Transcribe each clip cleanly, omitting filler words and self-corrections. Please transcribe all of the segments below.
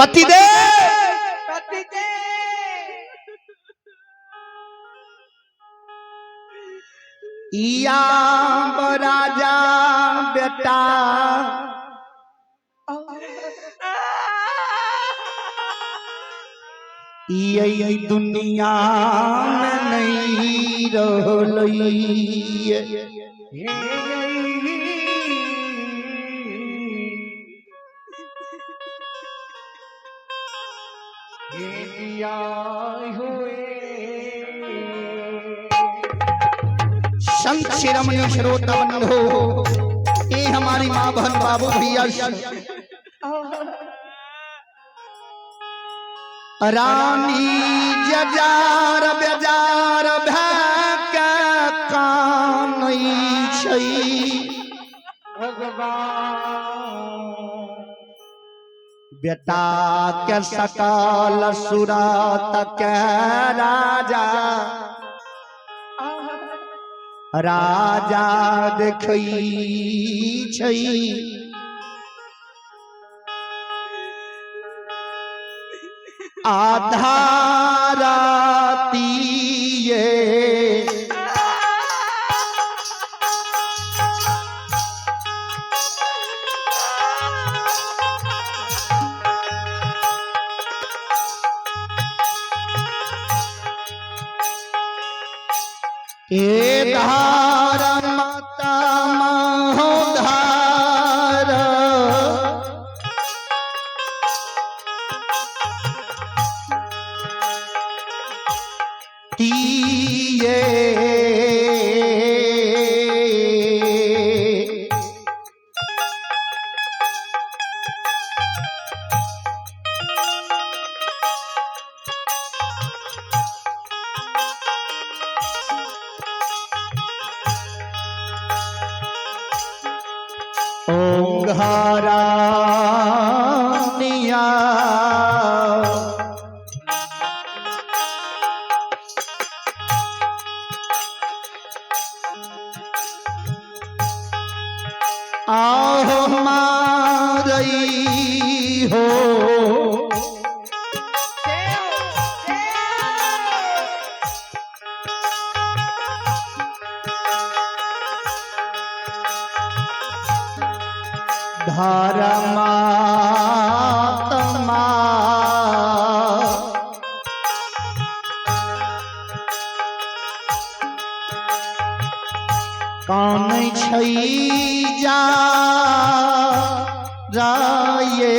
पतिदेव इया राजा बेटा ये दुनिया में नहीं रहलै। संत शिरोमणि श्रोता बंधु, ये हमारी माँ बहन बाबू भैया रानी जजार बेजार भै कानै छै। भगवान बेटा के सकल सुरत के राजा राजा देखै छै। आधा रातिये ए धार माता महोधार तीये ओंघारानिया आहो मारई हो। धर्मात्मा कान छै जा राये।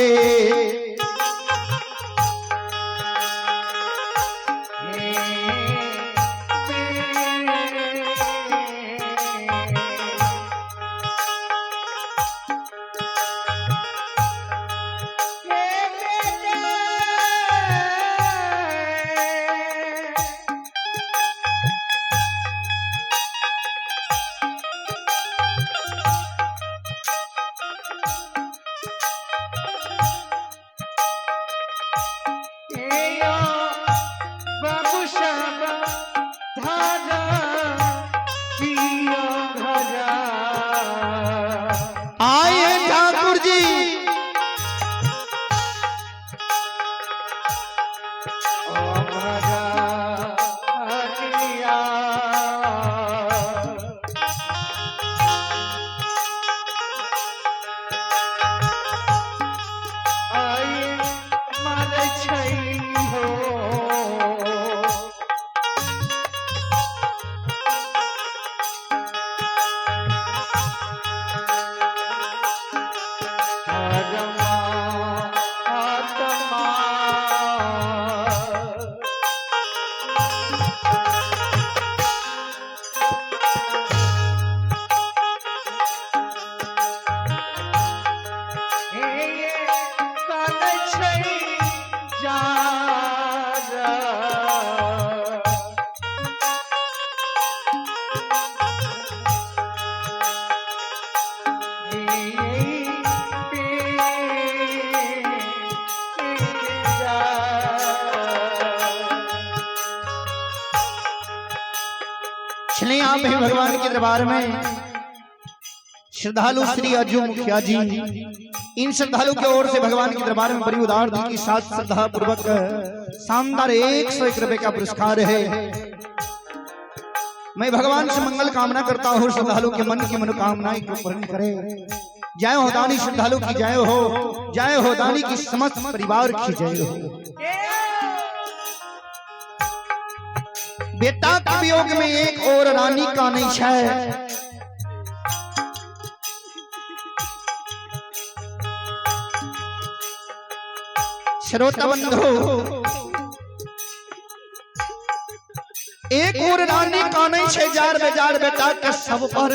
बाबू श्याम धारा पियो घरा। आए हैं ठाकुर जी। ओ भरा हरिया। आई मर छै हो। परमात्मा। हे कान छै जा। चलिए आप हैं भगवान के दरबार में श्रद्धालु श्री अर्जुन मुखिया जी। इन श्रद्धालु की ओर से भगवान के दरबार में बड़ी उदार की साथ श्रद्धा पूर्वक शानदार 101 रुपए का पुरस्कार है। मैं भगवान से मंगल कामना करता हूँ, श्रद्धालु के मन की मनोकामनाएं को पूर्ण करे। जय हो दानी श्रद्धालु की जय हो, जय हो दानी की समस्त परिवार की जय हो। बेटा के वियोग में एक और रानी का नहीं है। श्रोता बंधु, एक और रानी का नहीं है, जार बेजार बेटा के सब पर।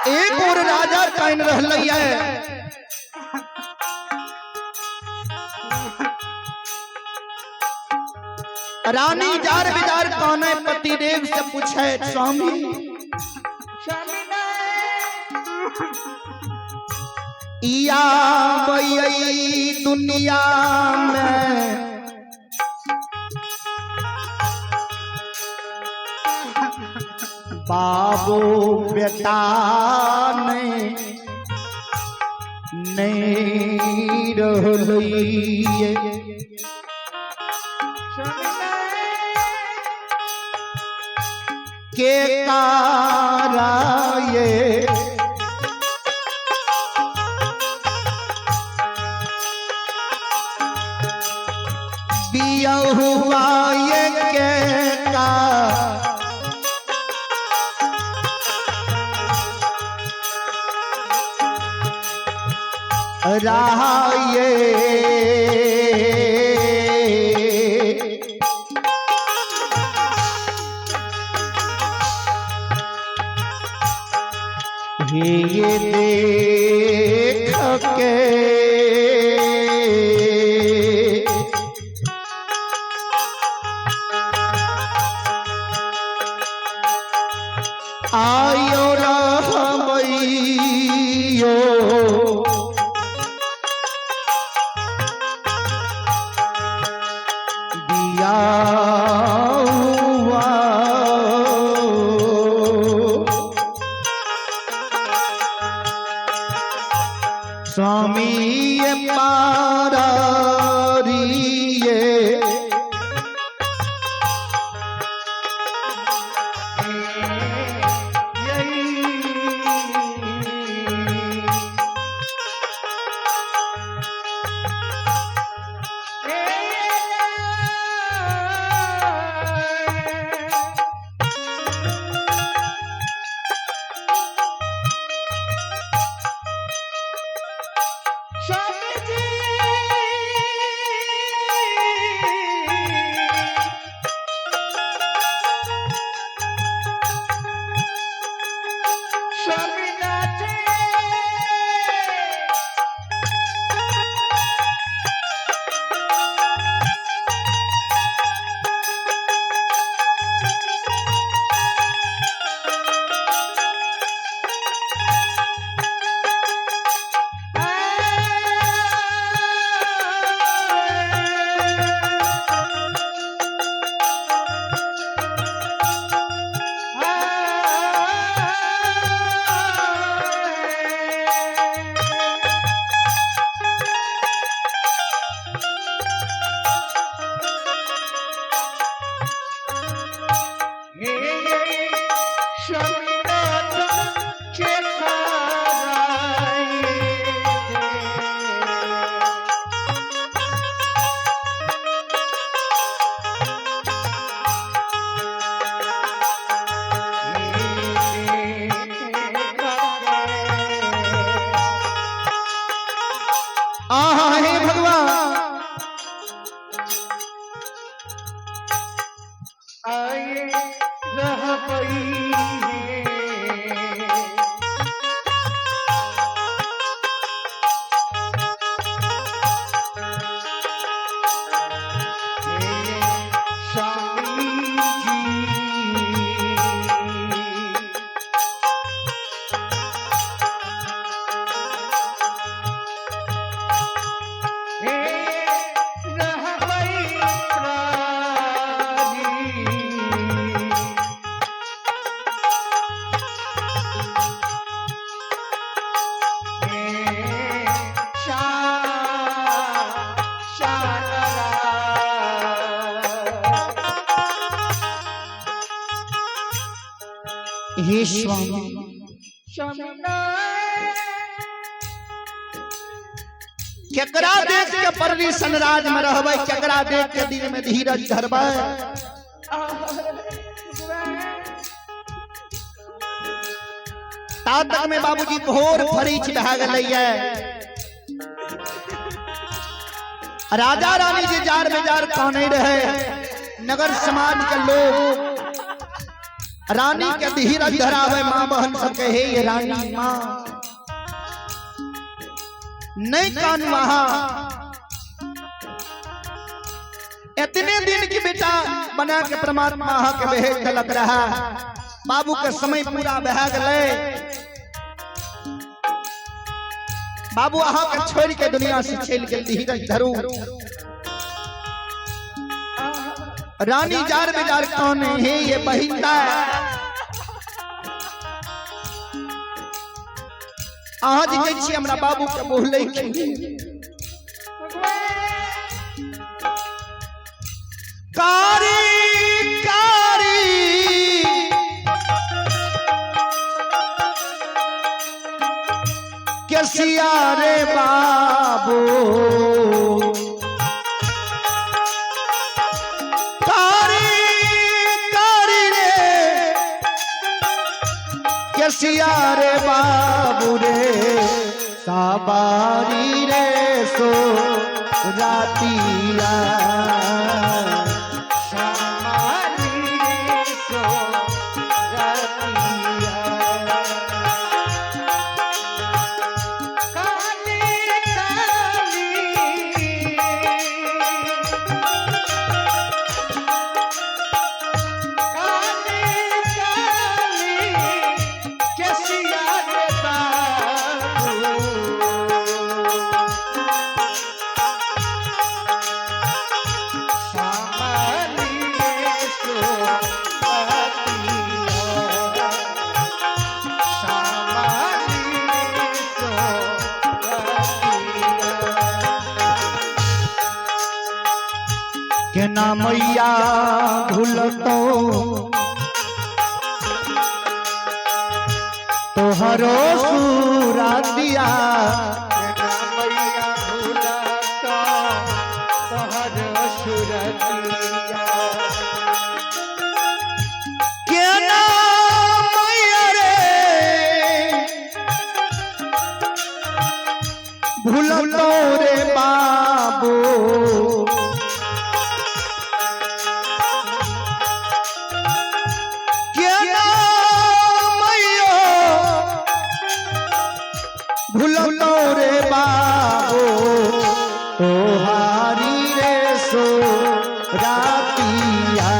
एक और राजा काइन रहलै है। रानी जार बेजार काने पति देव से पूछे, स्वामी या बई दुनिया में बाबू बेटा नहीं नहीं रहलै के काराये दिया हुआ ये के का रहा ये ये देख के आयो रहबैयो दिया हुआ स्वामी ये पारिये ये स्वामी केकरा देख के परली सनराज में रहबै, केकरा देख के दिल में धीरज धरबै। ता तक में बाबूजी भोर फरीच भए गेलैये। राजा रानी जे जार बेजार काने रहे, नगर समाज के लोग रानी के धीरज धरावे। माँ बहन सब कहे ये रानी माँ नहीं कान वहां इतने दिन की बेटा बना के परमात्मा अहाँ के भेज देलक रहा। बाबू के समय पूरा भए गेलै, बाबू अहाँ के छोड़ के दुनिया से चलि गेल। धीरज धरू। रानी जार बेजार कौन है ये बहिंदा, अहाँ जे कहै छी हमरा बाबू के बोलै के। कारी कारी केसिया रे बाबू, कारी कारी रे केसिया रे बाबू रे, साबारी रे सो रातिया। केना मैया भूलतो तोहरो सुरातिया, मैया भूलतो तोहरो सुरतिया। केना मैया रे भूलतो रे बाबू, केना मैया भूलतो रे बाबू, तोहारी रे सो रातिया।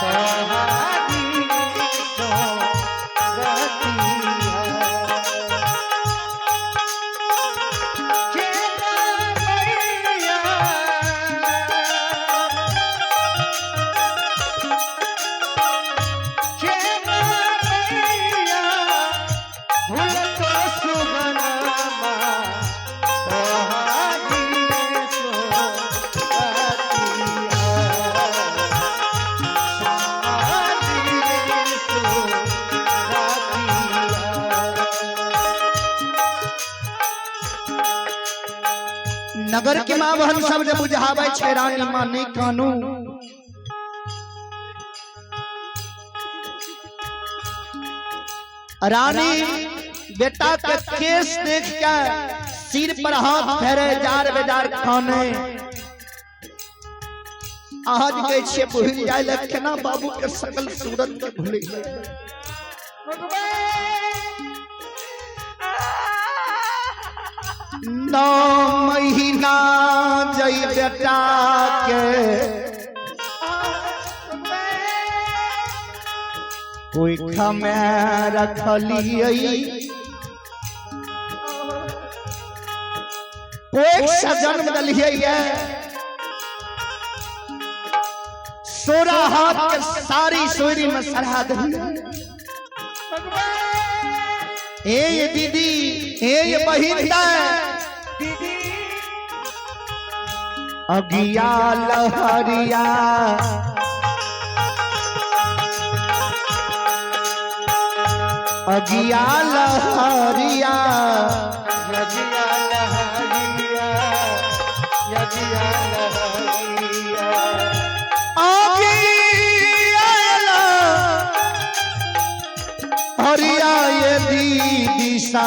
तोहारी सो रतिया। केना मैया, केना मैया भूलतो सुगनमा, तोहारी सो रतिया। सारी सो रतिया। नगर के माँ बहन सब जब बुझावे छै रानी माँ नहीं कानू, रानी बेटा के केस देख के सिर पर हाथ फेरे जार बेजार खाने। अहाँ जे कहै छियै भूलि जाय लए, केना बाबू के सकल सूरत के भूलि जाय। 9 महीना जई बेटा के कोई खमे रखलियै, कोई से जन्म दिलियै, 16 हाथ के सारी सोरी में सरा दिलियै। ए ये दीदी, ए ये बहिन अगिया लहरिया अगिया लहरिया यजिया लहरिया यजिया लहरिया अगिया लहरिया ये दीदी सा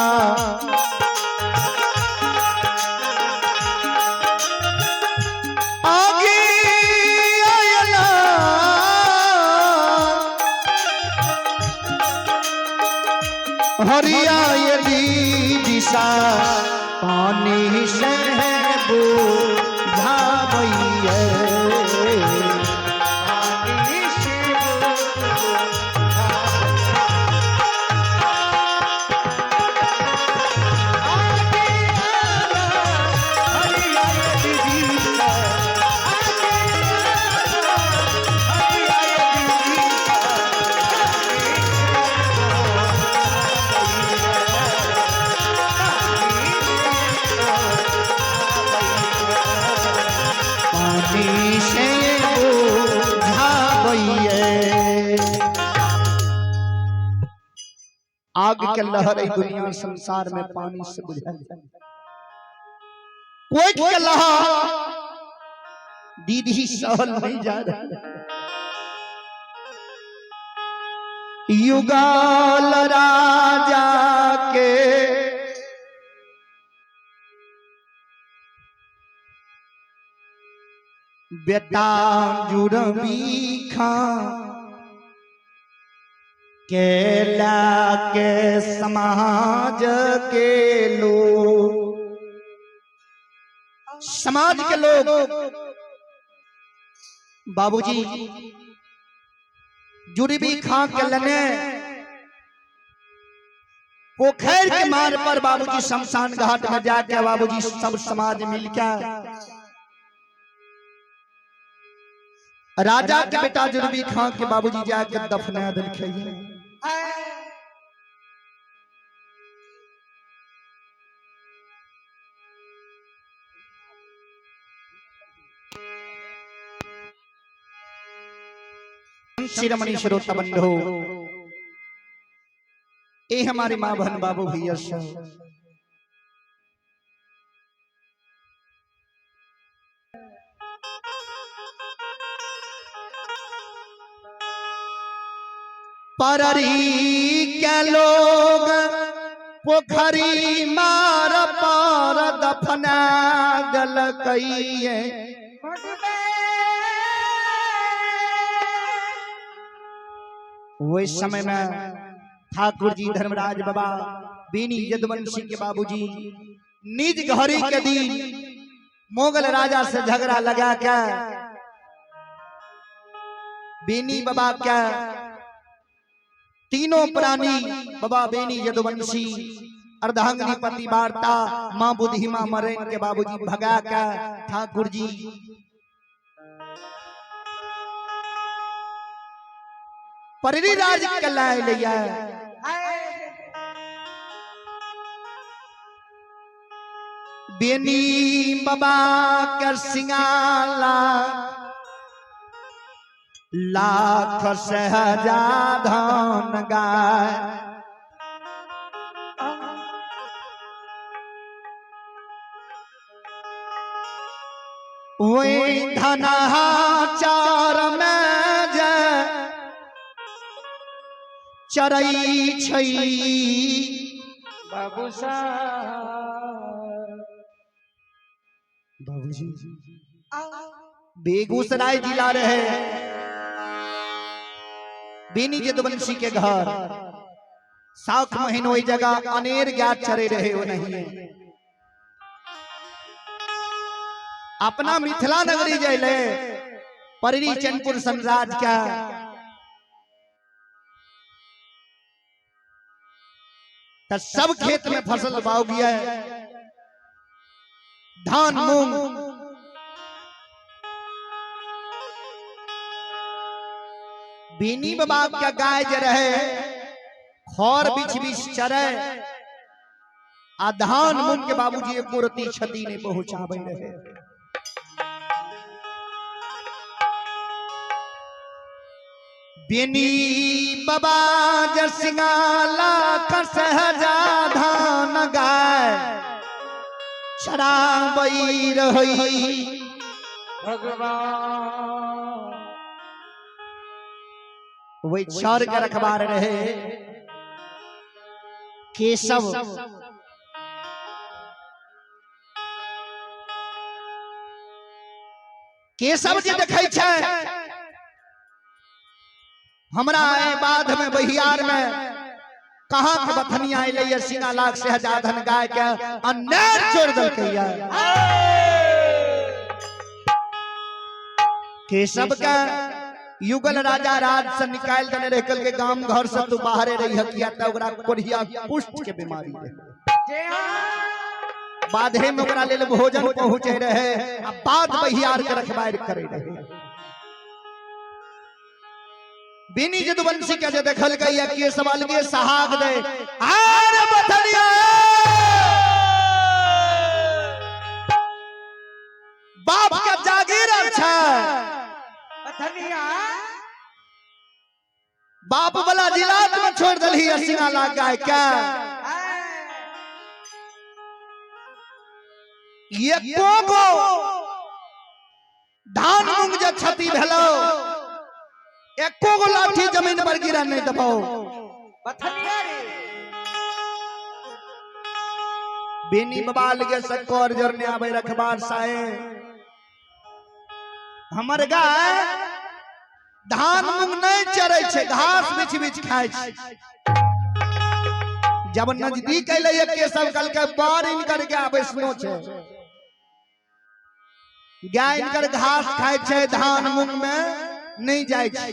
अगिया हरिया ये दिशा पानी से बुझावैये पानी से पानी से बुझावैये। आग के लहर ई दुनिया संसार में पानी से बुझल कोई के लहर दीदी सहल नहीं जा रहा। युगाल राजा के बेटा जुड़बी खां केला के समाज के लोग, समाज के लोग बाबूजी जुड़बी खां के लने पोखर के मार पर बाबूजी शमशान घाट में जाके बाबूजी सब समाज मिलके राजा के बेटा जुड़बी खां के बाबूजी जाके दफना देलकै। शिरोमणि श्रोता बंधु, ए हमारे माँ बहन बाबू भैया सब, पररी के लोग पोखरी मार पार दफना गलकैये। वही समय में ठाकुर जी धर्मराज बाबा बीनी यदुवंशी के बाबूजी निज घरी के दिन मुगल राजा से झगड़ा लगा के बीनी बाबा के तीनों प्राणी बाबा बेनी यदुवंशी अर्धांगिनी पति वार्ता माँ बुद्धि माँ मरेन के बाबूजी भगा के ठाकुर जी पररी राज के लाए लिया। बेनी बाबा कर सिंगाला लाख सहजा धन गाय, वही धनहा चार में जय चरई छई। बाबू साहब बाबूजी बेगूसराय जिला रहे बेनी जदवंशी के घर साख महीनो वही जगह अनेर ज्ञात चरे रहे हो नहीं अपना मिथिला नगरी जैले पररी चंदपुर सम्राट का त सब खेत में फसल बाव गया है, धान मूंग बीनी बाबा का गाय जे रहे खर बीच बीच चरे आ धान मूंग के बाबूजी एको रत्ती क्षति नहीं पहुंचावे रहे। बेनी बाबा जसिंगाला चराबै रहै। भगवान वही चर के रखबार रहे केशव। केशव जे देखै छै हमरा एहि बाध में बहियार में कहाँ के बथनिया अयलै ये सीना लाख से हजार धन गाय के अन्नेर छोड़ देलकै ये। केशव के युगल राजा राज से निकाल देने रहे, कल के गांव घर से तू बाहरे रही हकिया त ओकरा कोढ़िया कुष्ठ के बीमारी रहे। बाधे में ओकरा लेल भोजन पहुंचे रहे आ बाद बहियार के रखबार करे रहे। बिनी जदुवंशी के जे देखल गई के सवाल के सहाग दे आरे बथनिया बाप के जागीर अच्छा बथनिया बाप वाला जिलात में छोड़ दलही असिना लाग गाय के एको गो धान मूंग जे क्षति भेलो एको गो लाठी जमीन पर गिरा नहीं दबाओ। बथनिया रे बेनी बबाल के सकर जरने आवे रखबार साहे हमर गाय धान मूंग नहीं चरे छै, घास बिछ बिछ खाय छै। जब नजदीक अइलै केशव कल के बार इनकर गाय वैष्णो छै, गाय इनकर घास खाय छै, धान मूंग में नहीं जाय छै।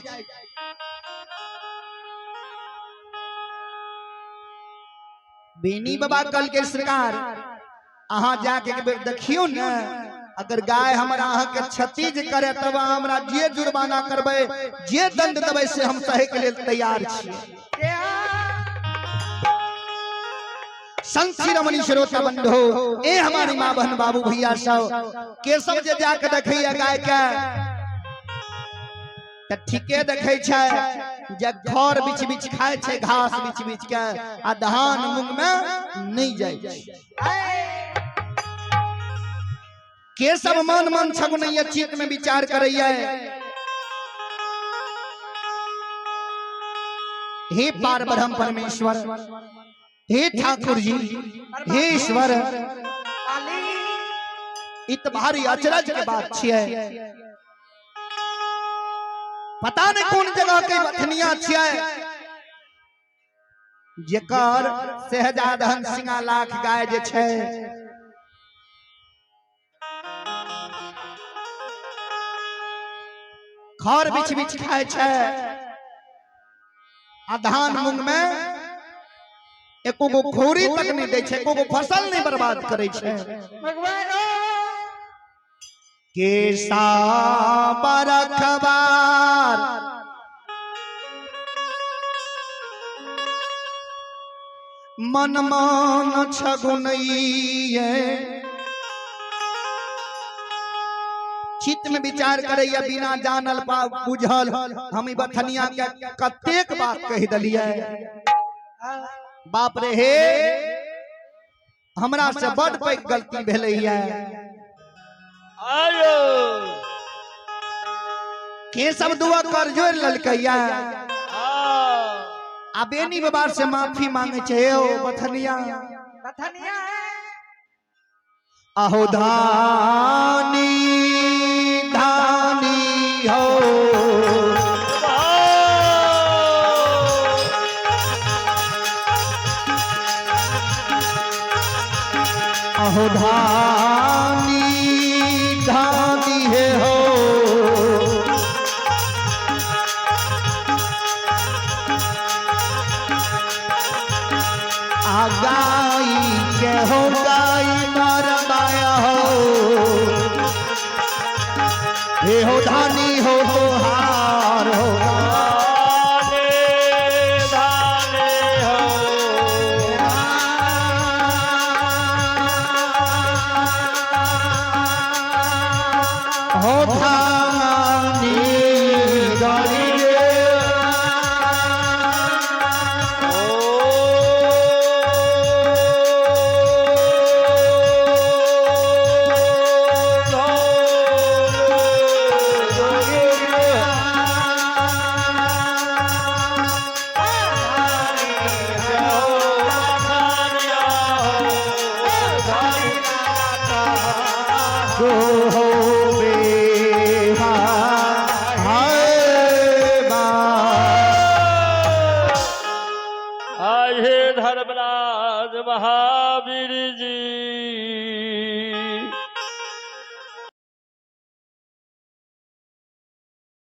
बेनी बाबा कल के सरकार अहाँ जाके एक बेर देखियो ने, अगर गाय हमरा अहाँ के क्षति जे करे तब अहाँ हमरा जे जुर्माना करबै जे दंड देबै से हम सहे के लेल तैयार छी। संत शिरोमणि श्रोता बंधु ए हमारी माँ बहन बाबू भैया सब केशव जे जाके देखैया गाय के त ठीके देखै छै जे घर बिछ बिछ खाय छै, घास बिछ बिछ के आ धान मूंग में नहीं जाइ छै। केशव मन मन छगुनैया चित्त में विचार करैया, हे पार ब्रह्म परमेश्वर, हे ठाकुर जी, हे ईश्वर, इ त भारी अचरज के बात छियै। पता नहीं कौन जगह के बथनिया छियै जेकर शहजादहन सिंहा लाख गाय जे छै खर बिछ बिछ खाय छै आ धान मूंग में एको गो खोरी तक नहीं दै छै, एको गो फसल नहीं बर्बाद करै छै। केसा बरखबार मन मन छगुनैये चित्त में विचार करैया बिना जानल बुझल हम ई बथनिया के कतेक बात कहि दलियै। बाप रे हे, हमरा से बड पैघ गलती भेलैया। आयो के सब दुआ कर जोड़ ललकैया आ बेनी बाबा से माफी मांगे छे ओ बथनिया। बथनिया अहो धानी धानी हो अहो धानी धानी है हो आ गाई के हो गाई मार माया हो हे हो धानी हो तो हार हो। धाने धाने हो हो धानी गाड़ी रे महावीर जी।